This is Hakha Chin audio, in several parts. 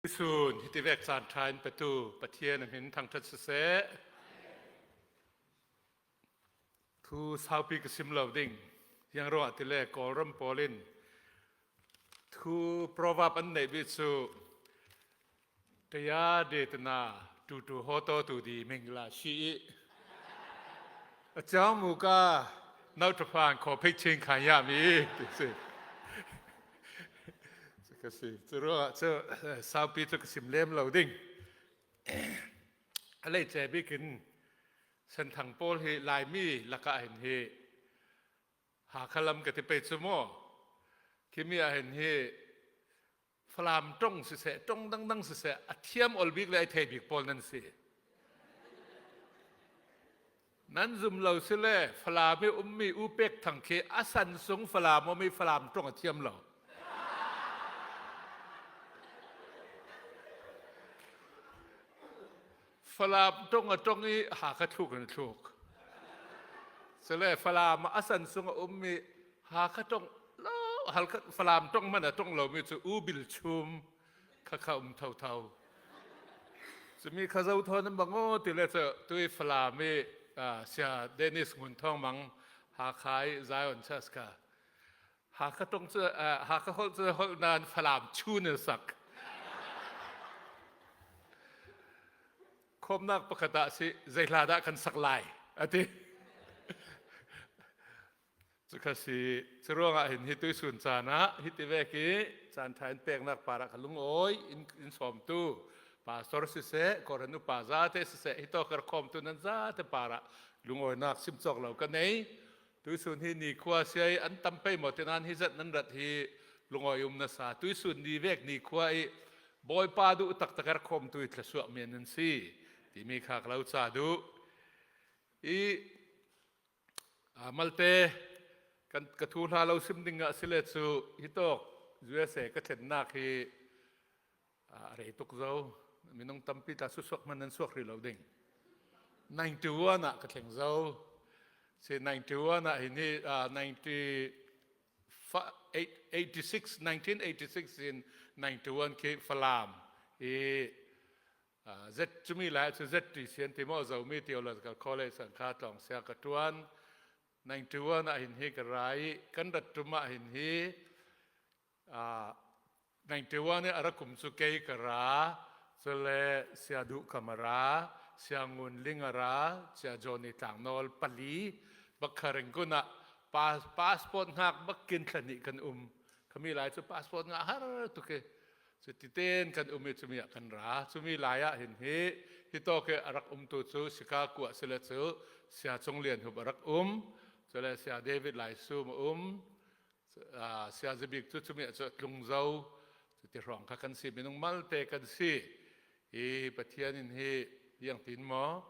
Sun hiti vek caan ṭha in petu Pathian a min thangṭhat siseh. Thu saupi ka sim lo ding. Yang ruah ti le Kawlram pawl in thu proverb an neih bi cu Taya de tana tu tu ho to tu di mingla shi i a chang mu ka nau ṭhafan kho phei ching khan ya mi ti si. Ka si. Cu ruangah cu saupi cu ka sim lem lo ding. A leice bik in Senthang pawl hi Laimi lakah hin hi Hakha lam ka ti pe cu maw khimi ah hin hi Falam tong siseh tong dangdang siseh a thiam ol bik le ai thei bik pawl nan si. Nan zum lo si le Falam i ummi U Pek Thang khi a san sung Falam um i Falam ṭong a thiam lo. Falam ṭong a ṭong i Hakha thluk in a thluk. Sile Falam a san sung a ummi Hakha ṭong lo Halkha Falam ṭong hmanh a ṭong lomi cu U Bil Chum khakha um thotho. Cumi kha zo thawn an bang aw ti le cu tui Falam i sia Dennis Ngun Thawng Mang Hakha i Zion Church kha Hakha tong cu Hakha holh cu holh nan Falam chun in sak. Khomnak pakhat ah si zei hla dah kan sak lai ati. Cukha si curuangah hin hi tuisun caan ah hiti vek i caan ṭha in peknak par ah ka lungawi in, in sawmtu pastor siseh kawhhran upa zate siseh hi tawkar khawmtu nan zate par ah lungawinak sim cawk lo ka nei tuisun hi nikhua siai an tam pei maw tinan hi zat nan rat hi lungawi um nasa tuisun ni vek nikhua i bawipa duh taktak ar khawmtu i thlasuak men nan si timi kha ka lo ca duh i Malte kan ka thu hla lo sim ding ah sile cu hitawk USA ka thlennak hi a rei tuk zo minung tampi tla susuak man nan suak rih lo ding 91 ah ka thleng zo si 91 ah hin hi 90 86 1986 in 91 khi Falam i Z cumi lai cu ZTC an ti maw Zomi Theological College an kha tlawng sia ka tuan 91 ah hin hi ka rai kan rat tum ah hin hi 91 i arakum cu kei ka ra cule sia duh kamara sia ngun ling ara sia Johnny Tlangnawl pali bakharing kun ah passport ngak bakkin thlani kan um khami lai cu passport ngah har tuke Cutiten kan um i cumi ah kan ra. Cumi lai ah hin hi hitawk hi a rak umtu cu Chicago ah sile cu Sia Cung Lian Hup a rak um. Cule Sia David Lai Sum a um. Sia Zabik cu cumi ah cu tlung zo. Cuti hrawng kha kan si. Minung malte kan si. Hi Pathian in hi iang tin maw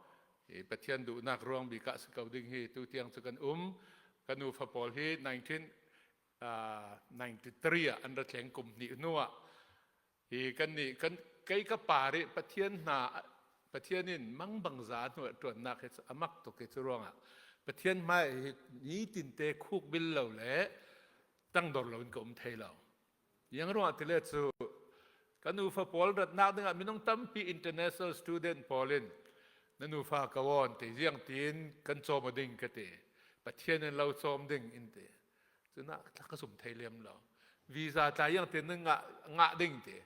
hi Pathian duhnak ruang bik ah si ko ding hi tu tiang cu kan um. Kan nufa pawl hi 19 93 ah an ra thleng kum hnih hnu ah hi kan nih kan kei ka pa ri Pathian hna Pathian in mangbang za hnu ah ṭuannak hi a mak tuk hi cu ruangah Pathian hmai hi nitin te khuk bil lo le tangdor lo in ka um thei lo yang ruangah tile cu kan nufa pawl ratnak dingah minung tampi international student pawl in na nufa ka won te ziang tin kan cawm ding ka ti Pathian in lo cawm ding in ti cuna ka zum thei lem lo visa tla yang te na ngah ngah ding te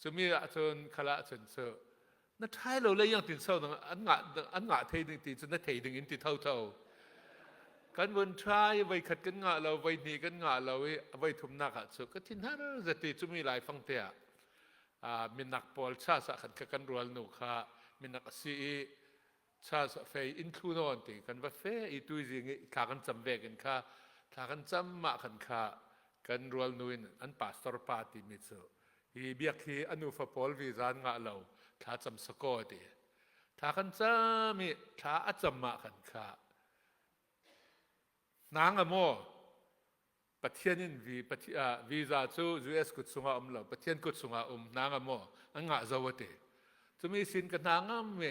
cumi ah cun khala cun cu na thai lo le yang tin so an ngah an ngah thei ding ti cu na thei ding in ti tho tho kan vun try voi khat kan ngah lo voi hnih kan ngah lo i voi thumnak ah cu ka thin har zati cumi lai fang te ah minak pawl cha sa khan ka kan rual nu kha minak a si i Charles a fei in thlu nawn ti kan va fe i tuizing i thla kan cam vek in kha thla kan cam mah khan kha kan rual nu in an pastor pa timi cu hi biak hi a nufa pawl visa an ngah lo thla cam sakaw ti thla kan cam i thla a cam mah khan kha nang a maw Pathian in vi visa cu US kut chungah um lo Pathian kut chungah um hna nga maw an ngah zo ate cumi sin ka hna ngam mi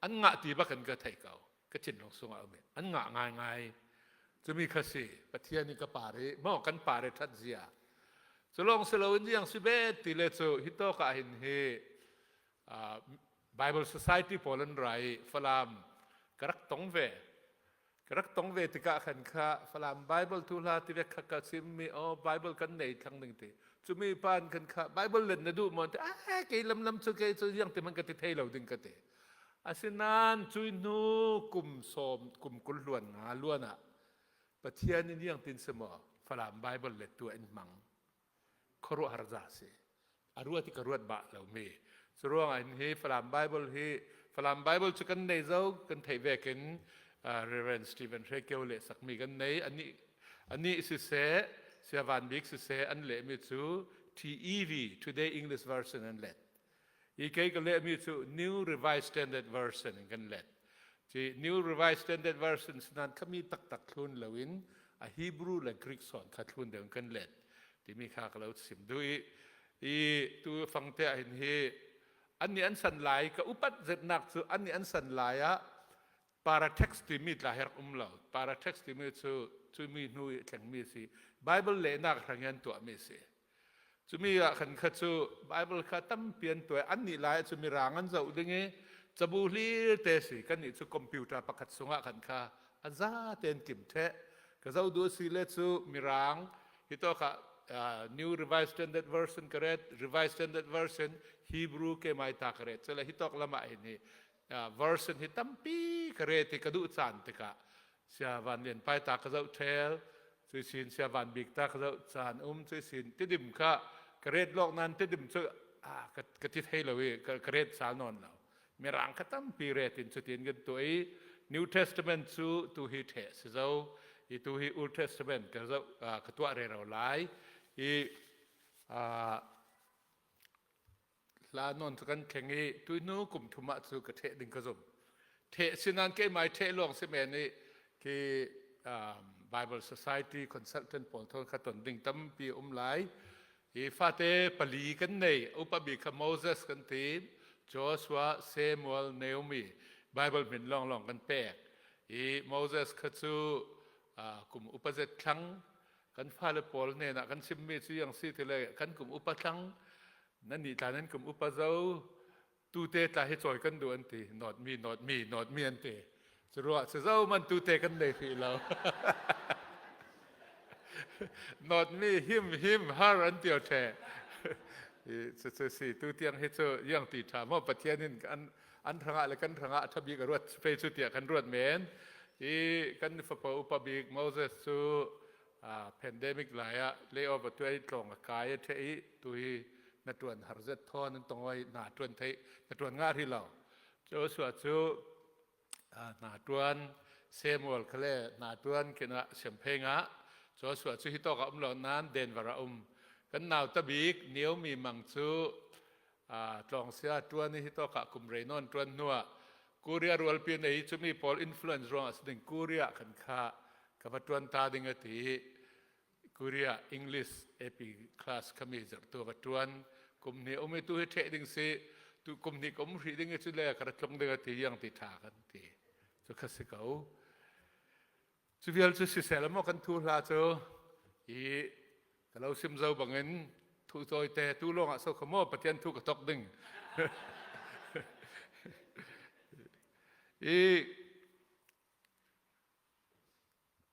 an ngah ti bak in ka thei ko ka thinlung sungah um an ngah ngai ngai cumi kha si Pathian in ka pare maw kan pare that zia. Cu lawng si loin iang si bet ti le cu hi tawk ah hin hi Bible Society pawl an ra i Falam ka rak tong ve. Ka rak tong ve tikah khan kha Falam Bible tu hla ti ve kha ka chimmi oh Bible kan nei thlang ding ti. Cumi pan kan kha Bible len na duh maw ti ah kei lam lam cu kei cu iang ti man ka ti thei lo ding ka ti. Asinain cui hnu kum sawm kum kul luan nga luan ah Pathian in iang tin si maw Falam Bible lettu in hmang khuaruahhar za si a ruat i ka ruat bah lomi cu ruangah hin hi Falam Bible hi Falam Bible cu kan nei zo kan theih vekin Reverend Stephen Hre Kio le sakmi kan nei ani ani siseh Siavan Bik siseh an lehmi cu TEV Today English Version an let I kei ka lehmi cu New Revised Standard Version in kan let. Ci New Revised Standard Version sinan khami taktak thlun loin a Hebrew le Greek sawn kha thlun deuh in kan let timi kha ka lo chim duh i i tu fangte ah hin hi an nih an san lai ka upat zetnak cu an nih an san lai ah paratext timi tla her um lo paratext timi cu cumi hnu i thlengmi si Bible lehnak hrang in an tuahmi si Cumi ah khan kha cu Bible kha tampi an tuah. Annih lai cu mirang an zoh ding i cabu hlir te si. Kannih cu computer pakhat sungah khan kha a za tein kim theh. Ka zoh duh si le cu mirang hi to kha New Revised Standard Version ka ret, Revised Standard Version, Hebrew ke mai ta ka ret. Cule hi tok lama hin hi version hi tampi ka ret i ka duh caan tikah sia van lian pai ta ka zoh ṭhel cui sin sia van bik ta ka zoh caan um cui sin tidim kha ka ret lok nan tidim cu ah ka ti thei lo i ka ret sal nawn lo mirang kha tampi ret in cutin kan tuah i New Testament cu tu hi ṭheh si zo i tu hi Old Testament ka zoh ka tuah re ro lai i Hla nawn cu kan thleng i tuihnu kum thum ah cu ka ṭheh ding ka zumh. Ṭheh sinan keimah i ṭheh lawng si men i khi Bible Society consultant pawl thon kha ton ding tampi um lai. Hi fate pali kan nei. Upa bik kha Moses kan ti, Joshua, Samuel, Naomi. Bible min lawnglawng kan pek. I Moses kha cu kum upa zet thlang kan fale pawl hnenah kan chimmi cu yang si ti le kan kum upa thlang nan nih tla nan kum upa zo tute tla hi cawi kan duh an ti not me not me not me an ti cu ruah cu zo man tute kan nei hrih lo not me him him har an ti the cu cu si tu tiang hi cu yang ti tha mo pathian in an an hrangah le kan hrangah a tha bik a ruat fe cu tiah kan ruat men i kan fapa upa bik Moses cu pandemic lai ah layoff a tuai tlawng a kai a the i tu hi na tuan har zet thon an tongoi na tuan thei na tuan nga ri lo Joshua cu na tuan Samuel khale na tuan kina sempheng ah Joshua cu hi tok a um lo nan Denver a um kan nau tabik Naomi mang cu tlawng sia tuan hi to ka kum rei non tuan hnuah Korea rualpi nei cumi pawl influence ruang a ding Korea kan kha ka va tuan ta ding a ti Korea English AP class khami zartu va tuan kum ni umi tu hi the ding si tu kum ni kum hri ding chu le ka tlung ding a ti yang ti tha kan ti chu kha si ko Cu vial cu siseh maw kan thu hla cu i ka lo sim zo bangin thu cawi te tu lawng ah so kha maw Pathian thu ka tok ding. I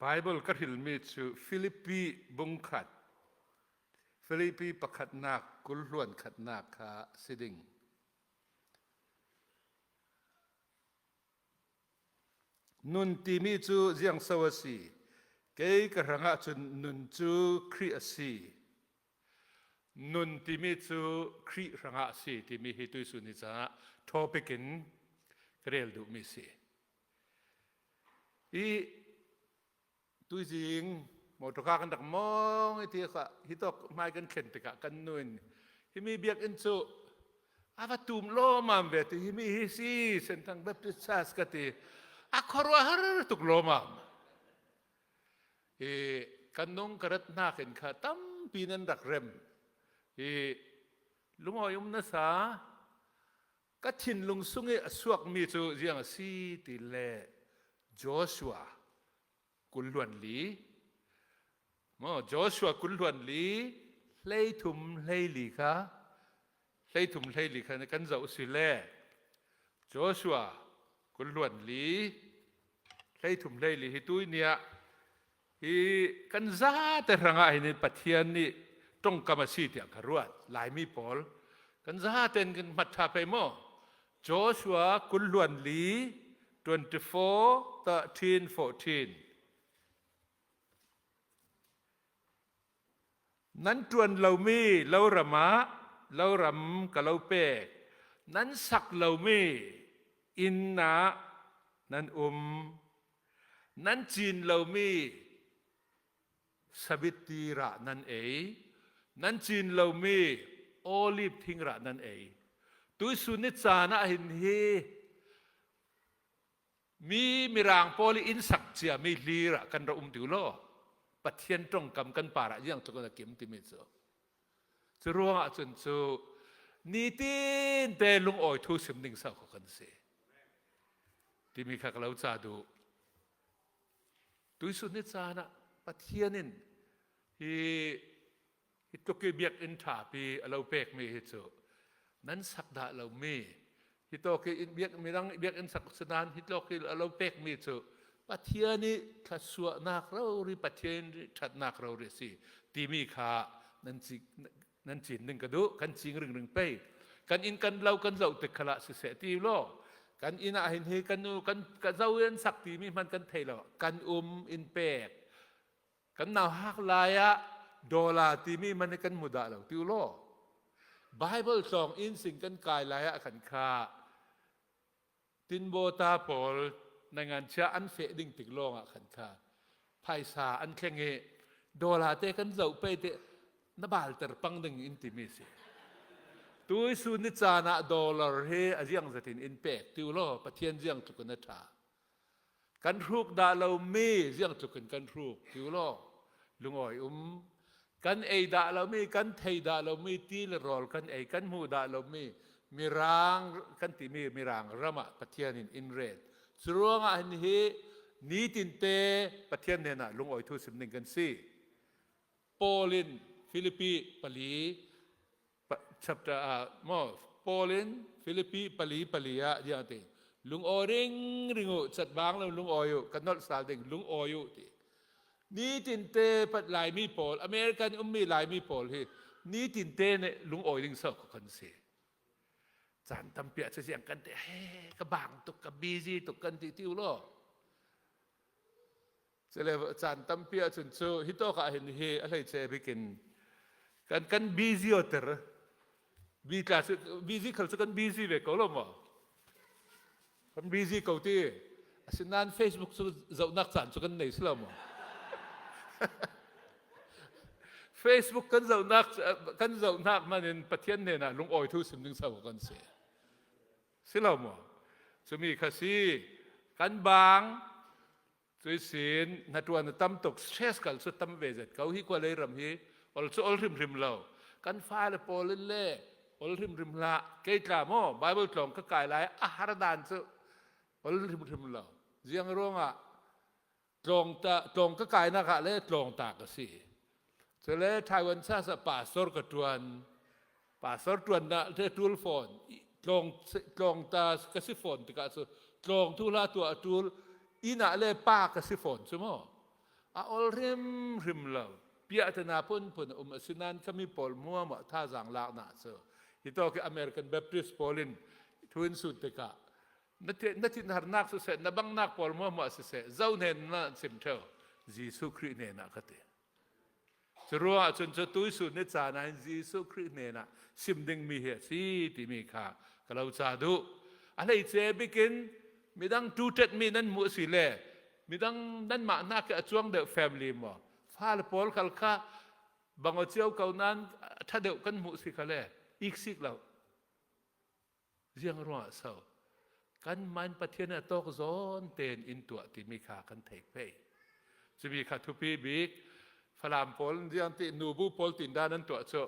Bible ka hrilmi cu Filipi bungkhat Filipi pakhatnak kulhluan khatnak kha si ding. Nun timi cu ziangso a si. Kei ka hrang ahcun nun cu Khrih a si. Nun timi cu Khrih hrangah a si timi hi tuisun ni caah topic in ka rel duhmi si. I Tuizing motorka kan rak mong i ti kha hi tok hmai kan thlen tikah kan nu in himi biakinn cu a va tum lawmam ve ti himi hi si Senthang Baptist Church ka ti a khuaruahhar tuk lawmam i kan nung ka rat hnak in kha tampi nan rak rem i lungawi um nasa ka thinlung sung i a suakmi cu ziang a si ti le Joshua 24 maw Joshua 24. 13 14 kha 13 14 kha kan zoh si le Joshua 24 13 14 hi tui ni ah hi kan zate hrangah hin Pathian nih tongkam a si tiah ka ruat. Laimi pawl kan zaten kan hmat ṭha pei maw? Joshua 24 24 13 14 Nan ṭuan lomi loram ah loram ka lo pek, nan sak lomi inn ah nan um. Nan cin lomi sabitti rah nan ei, nan cin lomi oliv thing rah nan ei. Tuisun ni caan ah hin hi Mi Mirang pawl i inn sak ciami hlir ah kan ra um ti law Pathian tongkam kan par ah ziang tluk in a kim timi cu. Cu ruangah cun cu nitin te lungawi thu sim ding sau kho kan si. Timi kha ka lo ca duh. Tuisun ni caan ah Pathian in hi Hi tluk i biakinn ṭhapi a lo pekmi hi cu nan sak dah lomi hi tawk i biak midang biakinn sak si nain hi tlok i a lo pekmi cu Pathian i thluachuahnak rori Pathian i ṭhatnak rori a si timi kha nan nan cin ding ka duh kan cing ringring pei kan inn kan lo kan zoh tik khala siseh ti law kan inn ah hin hi kan nu kan ka zo in sak timi hman kan thei lo kan um in pek Kan nau hak lai ah dollar timi man hi kan hmu dah lo ti law. Bible tlawng inn sing kan kai lai ah khan kha tinbawta pawl nangan chia an feh ding tik lawng ah khan kha phaisa an thleng i dollar te kan zoh pe te na balter pang ding in timi si. Tuisu ni caan ah dollar hi a ziang zatin in pek ti law Pathian ziang tluk in a ṭha. Kan hruk dah lomi ziang tluk in kan hruk ti law lungawi um. Kan ei dah lomi, kan thei dah lomi ti le rawl kan ei, kan hmuh dah lomi mirang kan timi mirang ram ah Pathian in in ret. Cu ruangah hin hi nitinte Pathian hnen ah lungawi thu sim ding kan si. Paul in Filipi pali chapter ah maw Paul in Filipi pali pali ah diang ti lungawi ring ring u cat bang lo lungawi u ka nolh sal ding lungawi u ti nitin te pat Laimi pawl American ummi Laimi pawl hi nitin te ne lungawi ding so kan si caan tampi ah siang kan te he ka bang tuk ka busy tuk kan ti ti u law Cule caan tampi ahcun cu hi tawk ah hin hi a hleice bik in kan kan busy ter bi tla cu busy khal cu kan busy ve ko lo maw kan busy ko ti asinain Facebook cu zohnak caan cu kan nei si lo maw Facebook kan zohnak kan zohnak man in Pathian hnenah lungawi thu sim ding sau kan si Si lo maw? Cumi kha si kan bang cuisin hnaṭuan a tam tuk stress kal cu tam ve zet ko hi khua lei ram hi ol cu ol hrimhrim lo kan fale pawl in le ol hrimhrim hlah kei tla maw Bible tlawng ka kai lai a har dan cu ol hrimhrim lo ziang ruangah tlawng ta tlawng ka kainak ah le tlawng ta ka si cule Taiwan sa sa pastor ka tuan pastor tuan na te tul phone tlawng tlawng ta ka si phone tikah cu tlawng tu la tu a tul ina le pa ka si phone cu mo a ol hrim hrim lo pia te na pun pun um asinan kami pawl mua ma tha zang lak na cu hi to ki American Baptist pawl in thuin sut tikah na thinharnak siseh na bangnak pawl muahmuah siseh zo hnen na chim theo Jesuh Khrih hnen ah ka ti cu ruangah cun cu tuisun ni caan ah hin Jesuh Khrih hnen ah sim dingmi hi a si timi kha ka lo ca duh a hleice bikin midang tuṭetmi nan hmuh si le midang nanmah hna khi a cuang deuh family maw fale pawl khal kha bango cio ko nan ṭha deuh kan hmuh si kha le iksik lo Ziang ruangah so kan man Pathian a tawk zawn tein in tuah timi kha kan theih phei. Cumi kha thupi bik Falam pawl ziang ti nubu pawl tindan an tuah cu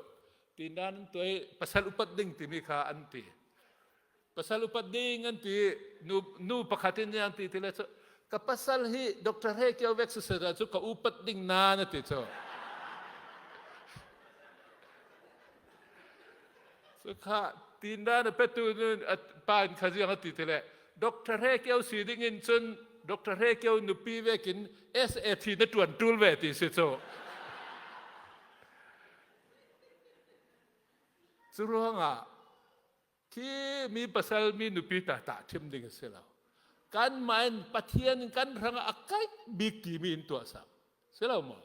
tindan an tuah i pasal upat ding timi kha an ti. Pasal upat ding an ti nu, nu pakhat in ziang ti ti le cu ka pasal hi Dr. He Kio Vek Sisera cu ka upat ding na na ti cu. Sukha tinda na petu nun pa in khaziang ati tile Dr. He Kio si ding in cun Dr. He Kio nupi vekin SAT na tuan tul ve ti si cu. Cu ruangah khi mi pasal mi nupi ta ta thim ding a si lo. Kan mah in Pathian in kan hrangah a kaih bik timi in tuah sak. Si lo maw?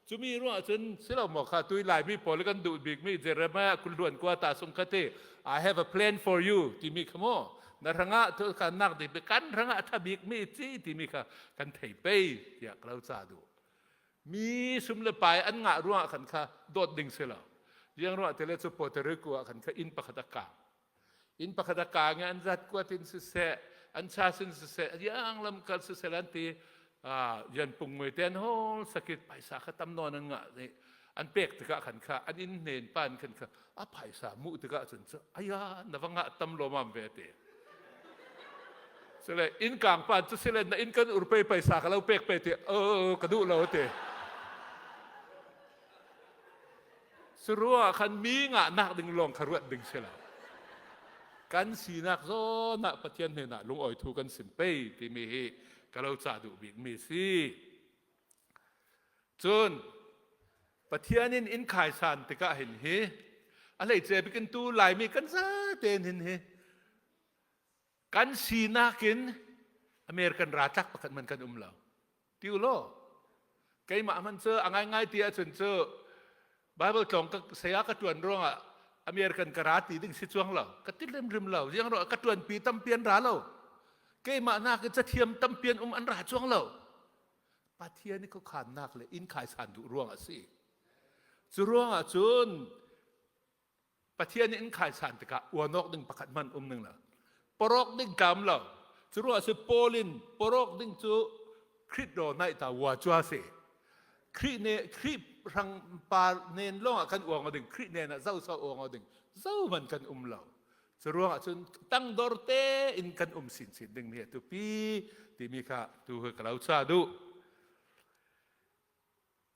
Cumi ruah cun si lo maw kha tui Laimi pawl kan duh bikmi Jeremiah kulluan kua ta sung kha ti I have a plan for you timi kha maw na hrangah tu kan nak ding kan hrangah a tha bikmi ci timi kha kan thei pei tiah ka lo ca duh. Mi sum le pai an ngah ruangah khan kha dawt ding si lo. Riang ruah tele cu Puerto Rico ah khan kha inn pakhat a kang. Inn pakhat a kaang i an zat kuat in siseh, an cha sin siseh, riang lam kal siseh an ti rian pung mui te an hol sakit phaisa kha tam nawn an ngah i an pek tikah khan kha an inn hnen pan khan kha a phaisa muh tikah cun cu aya na va ngah tam lawmam ve te sile inn kang pan cu sile na inn kan urpe paisa ka lo pek pe ti o ka duh lo te Curuangah khan mi ngahnak ding lawng kha ruat ding si lo. Kan sinak zawn ah Pathian hnenah lungawi thu kan sim pei timi hi ka lo cah duh bikmi si. Cun Pathian in inn khaisan tikah hin hi a hleice bikin tu Laimi kan zatein hin hi kan sinak in American ratlak pakhat man kan um lo. Ti u law, keimah hmanh cu a ngaingai ti ahcun cu Bible tlawng ka saya ka ṭuan ruangah American ka ra ti ding si cuang lo. Ka ti rimrim lo. Ziang ruah ka ṭuanpi tampi an ra lo. Keimah nak in cathiam tampi an um an ra cuang lo. Pathian i khuakhannak le inn khaisan duh ruang a si. Cu ruangah cun Pathian nih in khaisan tikah uanawk ding pakhat hmanh um ning lo. Porok ding kam lo. Cu ruah si Paul in porok ding cu Khrih do naih ta wa chua si. Khrih ne Khrih rang pa nen lawng ah kan uang ding Khrih nen ah zo so uang ding zo man kan um lo. Cu ruang ah cun tangdor te in kan um sin sin ding mi tupi timi kha tu ka lo cha duh.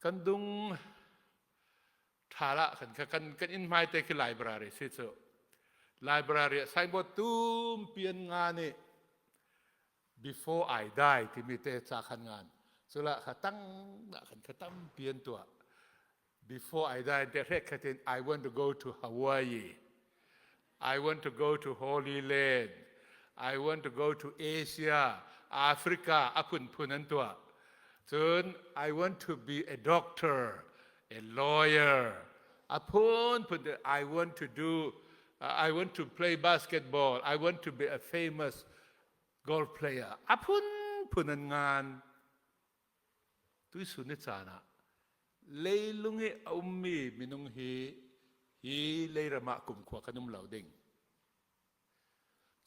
Kan dung ṭhal ah khan kan kan inn hmai te khi library si cu library ah signboard tumpi an nga nih before I die timi te ca khan ngan cula kha tang dah khan kha tampi an tuah before I die te hrek khatin I want to go to Hawaii I want to go to Holy Land. I want to go to Asia, Africa, a phunphun an tuah. Cun I want to be a doctor, a lawyer, a phunphun I want to do, uh, I want to play basketball, I want to be a famous golf player. A phunphun an ngan. Tuisun ni caan ah leilung i a ummi minung hi hi leiram ah kumkhua kan um lo ding.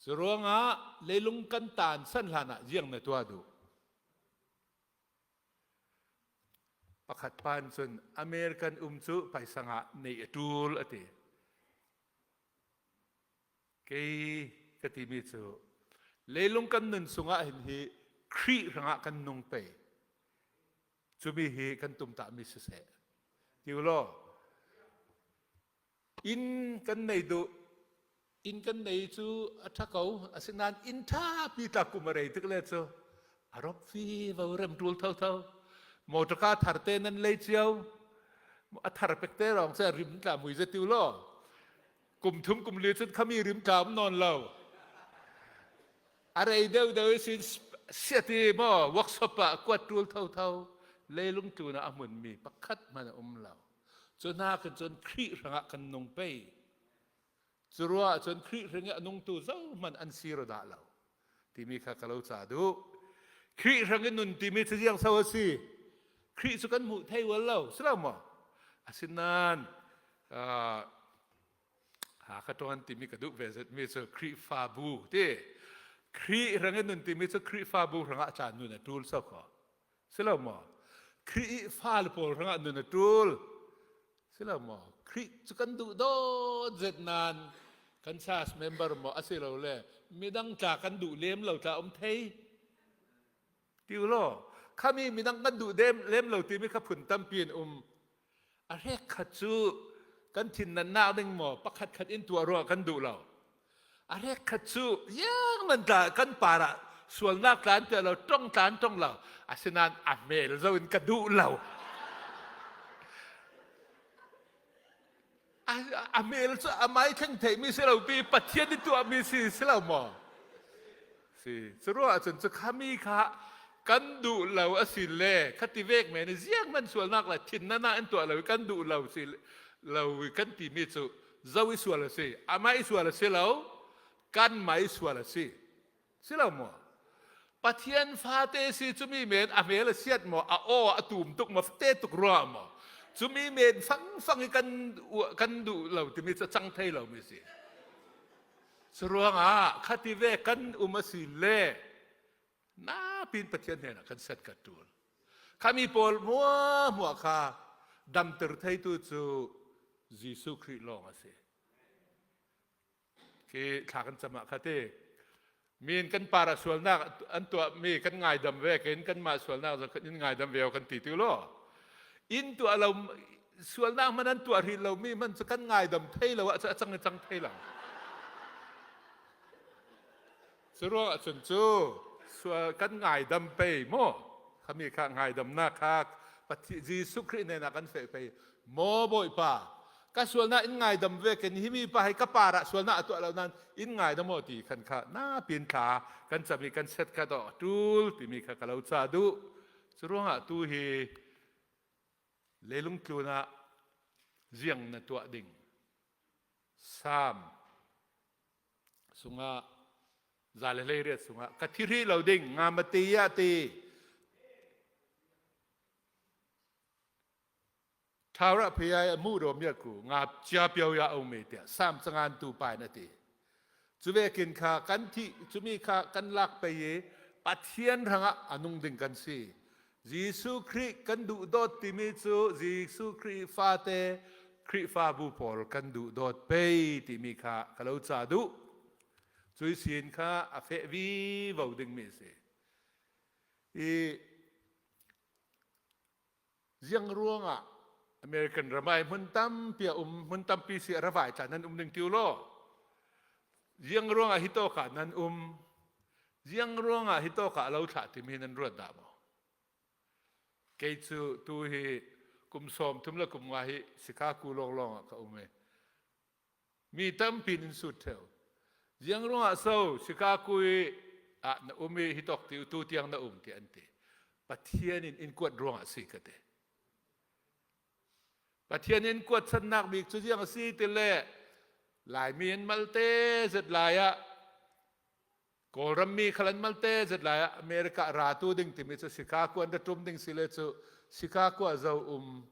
Cu ruangah leilung kan taan san hlan ah ziang na tuah duh. Pakhat pa in cun American um cu paisa ngah neih a ṭul a ti. Kei ka timi cu leilung kan nun chungah hin hi Khrih hrangah kan nung pei. Cumi hi kan tumtahmi siseh. Ti u law, inn kan nei duh, inn kan nei cu a ṭha ko, asinain inn ṭhapi tla kum a rei tik le cu a rop fi vo rem ṭul thotho. Motorka thar te nan lei cio, a thar pek te rong cu a rim tla mui ze ti u law, kum thum kum li cun khami rim tla um nawn lo a rei deuh deuh sin siati maw workshop ah kuat tul tho tho leilung tlun ah a hmunmi pakhat hmanh a um lo cu hna kan cun Khrih hrangah kan nung pei cu ruah cun Khrih hring i a nungtu zohmanh an si ro dah lo timi kha ka lo ca duh Khrih hrang i nun timi cu ziang so a si Khrih cu kan hmuh thei ual lo si lo maw asinain Hakha ṭuan timi ka duh ve zet mi cu Khrihfabu ti. Khrih hrang in nun timi cu Khrihfabu hrangah caan nun a ṭul so kho. Si lo maw? Khrih i fale pawl hrangah nun a ṭul. Si lo maw? Khrih cu kan duh dawt zet nain kan church member maw a si lo le midang tla kan duh lem lo tla um thei. Ti u law, khami midang kan duh lem lo timi kha phun tampi in um. A hrek khat cu kan thin nannak ding maw pakhat khat in tuah ruah kan duh lo. A rek khat cu iang man tla kan par ah sualnak tlan te lo tong tlan tong lo asinain a hmel zo in ka duh lo. A hmel cu a mai thleng theimi si lo pi Pathian i tuahmi si si lo maw? Si cu ruah ahcun cu khami kha kan duh lo a si le khati vek men i ziang man sualnak le thin na na an tuah lo i kan duh lo si lo i kan timi cu zo i sual a si amah i sual a si lo kan mah i sual a si Si lo maw? Pathian fate si cumi men a hmel a siat maw a aw a tum tuk maw te tuk rua maw cumi men fangfang i kan kan duh lo timi cu cang thei lo mi si. Cu ruangah khati ve kan um a si le na pin Pathian hnenah kan set ka tul. Khami pawl hmua hmua kha damter theitu cu Jesuh Khrih lawng a si. Khi thla kan cam ah kha ti min kan para sualnak an tuah mi kan ngaidam ve kin kanmah sualnak zong kan in ngaidam ve kan ti tu lo in tuah lo sualnak man an tuah rih lo mi man cu kan ngaidam thei lo ah cu a cang i cang thei lo cu ruang ah cun cu sual kan ngaidam pei maw khami kha ngaidamnak kha Pathian Jesuh Khrih nen ah kan feh pei maw Bawipa ka sualnak in ngaidam ve ken hi mi pa hi ka par ah sualnak a tuah lo nan in ngaidam maw ti khan kha na pin thla kan cam i kan set kha to tul timi kha ka lo ca duh cu ruangah tu hi lelung tlun ah ziang na tuah ding Sam sungah za le hlei riat sungah ka thi ri lo ding nga ma ti ya ti Thawra phei a mu ro miat ku nga chia pio ya o me tiah sam cangan tu pa in a ti. Cu ve kin kha kan thi cumi kha kan lak pei i Pathian hrangah a nung ding kan si. Jesuh Khrih kan duh dawt timi cu Jesuh Khrih fate Khrihfabu pawl kan duh dawt pei timi kha ka lo ca duh. Cui sin kha a feh vivo dingmi a si. I Ziang ruangah American ram ah hmun tampi a um, hmun tampi si a ravai tla nan um ding tiu law. Ziang ruangah hi tawk ah nan um, ziang ruangah hi tawk ah lo thlah timi nan ruat dah maw? Kei cu tu hi kum sawm thum le kum nga hi Chicago lawnglawng ah ka um i Mi tampi in sut theo. Ziang ruangah so Chicago i ah na um i hi tok ti tu tiang na um ti an ti. Pathian in in kuat ruangah si ka ti. Pathian in kuat channak bik cu ziang a si ti le Laimi in malte zet lai ah Kawlram mi khal an malte zet lai ah America ratu ding timi cu Chicago an ra tum ding si le cu Chicago ah zo um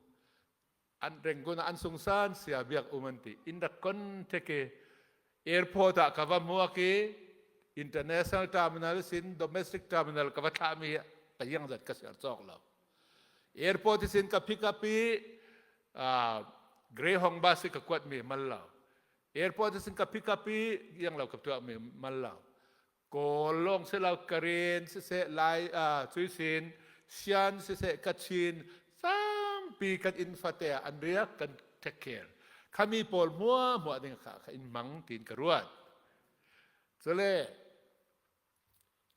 an Rangoon ah an sungsan sia biak um an ti in rak kon theke airport ah ka va hmuak i international terminal sin domestic terminal ka va thlah mi ka yang zat ka ser cawk lo airport sin ka pick up i Greyhound bus ka kuat mi mal lo airport sin ka pick up i yang lo ka tuah mi mal lo Kawl lawng si lo Karen siseh Lai Cuisin Sian siseh Kachin tampi kan inn fate ah an riak kan take care khami pawl hmua hmuah ding kha kha in mang tiin ka ruat cule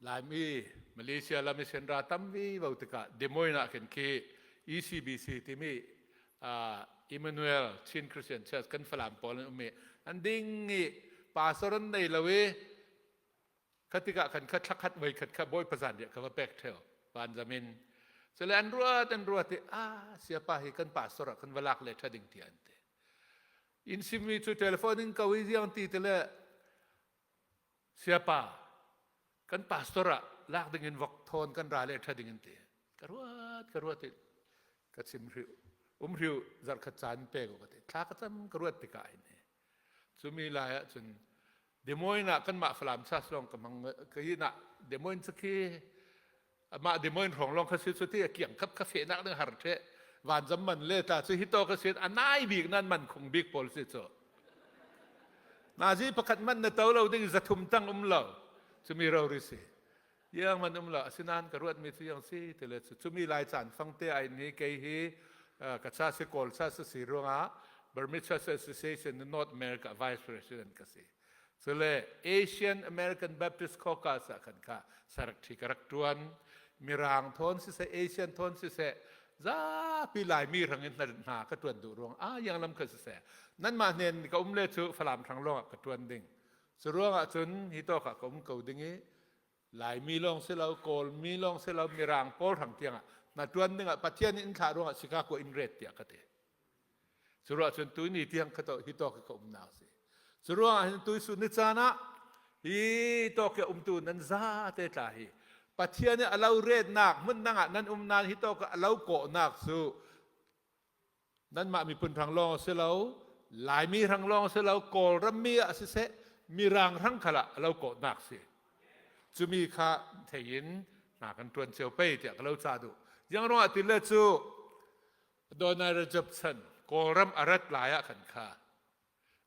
Laimi Malaysia lam i senra tampi vo tikah Des Moines ah khin khi ECBC timi Emmanuel Chin Christian Church kan Falam pawl an um i an ding i pastor an nei lo i khatikah khan kha thlakhat voi khat kha bawi pazan riah ka va pek theo van zamin cule an ruat an ruat i ah siapa hi kan pastor ah kan va lak le tha ding ti an ti in simmi cu telephone in ko i ziang ti tile siapa kan pastor ah lak ding in vok thawn kan ra le tha ding in ti ka ruat ka ruat i ka chim hriu um hriu zarkhat caan pe ko ka ti thla ka cam ka ruat tikah hin cumi lai ah cun Des Moines ah kanmah Falam church lawng ka hmang ka hi na Des Moines cu khi amah Des Moines hrawng lawng kha si cu ti a kiang khap kha fehnak ding har the van zam man le ta cu hi to ka sin a nai bik nan man khung bik pawl si cu nazi pakhat man na to lo ding zathum tang um lo cumi rori si iang man um lo asinain ka ruat mi cu iang si tile cu cumi lai caan fangte ai ni kei hi ka cha si kawl cha si si ruangah. Burmese Church Association in North America Vice President ka si. Cule Asian American Baptist Caucus ah khan kha sarak ṭhi ka rak ṭuan. Mirang thawn siseh, Asian thawn siseh, zapi Laimi rang in hna ka ṭuan duh ruang ah yang lam kha siseh. Nanmah hnen ka um le cu Falam hrang lawng ah ka ṭuan ding. Cu ruang ah cun hi tawk ah ka um ko ding i Laimi lawng si lo, Kawlmi lawng si lo, Mirang pawl hrang tiang ah na ṭuan ding ah Pathian nih in thlah ruang ah Chicago in ret tiah ka ti. Cu ruah cun tu ni tiang ka to hi tawk ka umnak si. Cu ruang ah hin tuisun ni caan ah hi tawk i umtu nan za te tla hi Pathian nih a lo retnak hmun dang ah nan um nain hi tawk a lo kawhnak cu nanmah miphun hrang lawng si lo Laimi hrang lawng si lo Kawlram mi ah siseh Mirang hrang khal ah a lo kawhnak si. Cumi kha thei in hna kan ṭuan cio pei tiah ka lo ca duh. Yang ruangah ti le cu Donald Jobson Kawlram a rat lai ah khan kha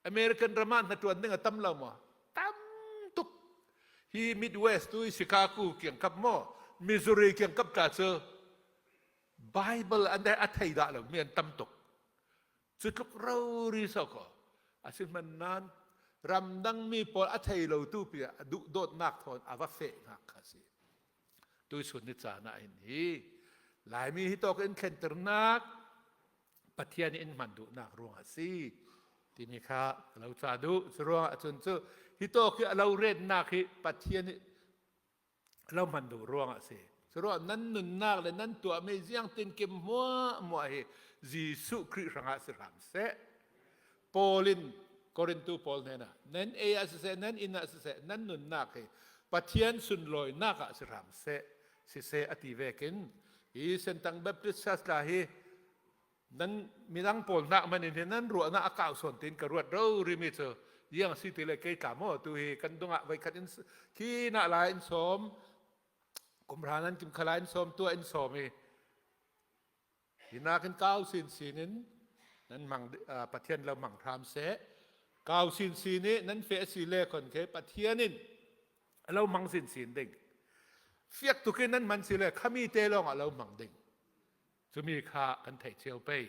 American ram ah hnaṭuan ding a tam lo maw? Tam tuk. Hi Midwest tu i Chicago kiangkap maw Missouri kiangkap tla cu Bible an a thei dah lo mi an tam tuk. Cu tluk rori so ko. Asihman nan ramdang mi pawl a thei lo tu pi a duh dawtnak thawn a va feh ngak kha si. Tuisun ni caan ah hin hi Laimi hi tawk in thlenternak Pathian in hman duhnak ruang a si timi kha ka lo ca duh. Cu ruang ah cun cu hi tawk hi a lo retnak hi Pathian nih a lo hman duh ruang ah a si. Cu ruang nan nunnak le nan tuahmi ziang tinkim muah muah hi Jesuh Khrih hrangah si hram seh. Paul in Korintu pawl hnenah nan ei ah siseh nan inn ah siseh nan nunnak hi Pathian sunlawinak ah si hram seh siseh a ti vekin hi Sentang Baptist Church la hi nan midang pawl nak man in hin nan ruahnak a kau sawn tin ka ruat ro rimi cu iang si ti le kei tla maw tu hi kan dungah voikhat in khi na la in sawm kumhra nan kim khala in sawm tua in sawm i Hi nakin kau sinsin in nan mang Pathian lo mang hram seh. Kau sinsin i nan fe si le kon ke Pathian in a lo mang sinsin ding. Fiak tuk in nan man si le khami te lawng a lo mang ding. Cumi kha kan theih cio pei.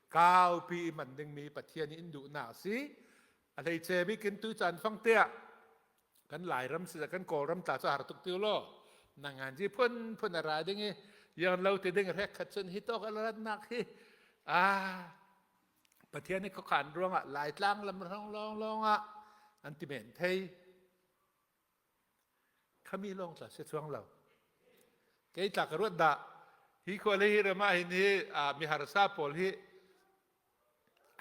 Kau pi man ding mi Pathian in duhnak si. A hleice bik in tu caan fang te ah kan Lairam si kan Kawlram tla cu har tuk ti law nangan ji phun phun a ra ding i yang lo ti ding rek khat cun hi tok a ratnak hi a Pathian i khuakhan ruangah Laitlang lam rong lawng lawng ah an ti men thei khami lawng tla si chuang lo kei tla ka ruat dah hi khua le hi ram ah hin hi mi harsa pawl hi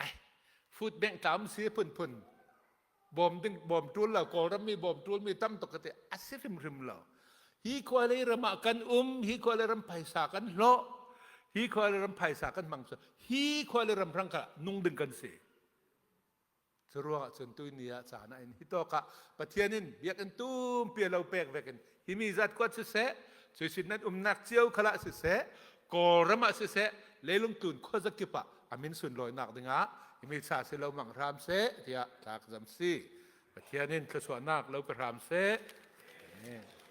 Ai, food bank tlam si phunphun bawm ding bawm tul lo Kawlram mi bawm tul mi tam tuk ka ti a si hrimhrim lo. Hi khua lei ram ah kan um, hi khua lei ram phaisa kan hlawh, hi khua lei ram phaisa kan hmang hi khua lei ram hrang kha nung ding kan si. Cu ruangah cun tuni ah caan ah in hi tawk ah Pathian in biakinn tumpi lo pek vek in hi mi zat kuat siseh, cuisin nan umnak cio khala siseh, Kawlram ah siseh, leilung tlun khuazakip ah a min sunlawinak dingah hi mi cha si lo mang hram seh tiah thla ka zam si. Pathian in thluachuahnak lo pe hram seh. Amen.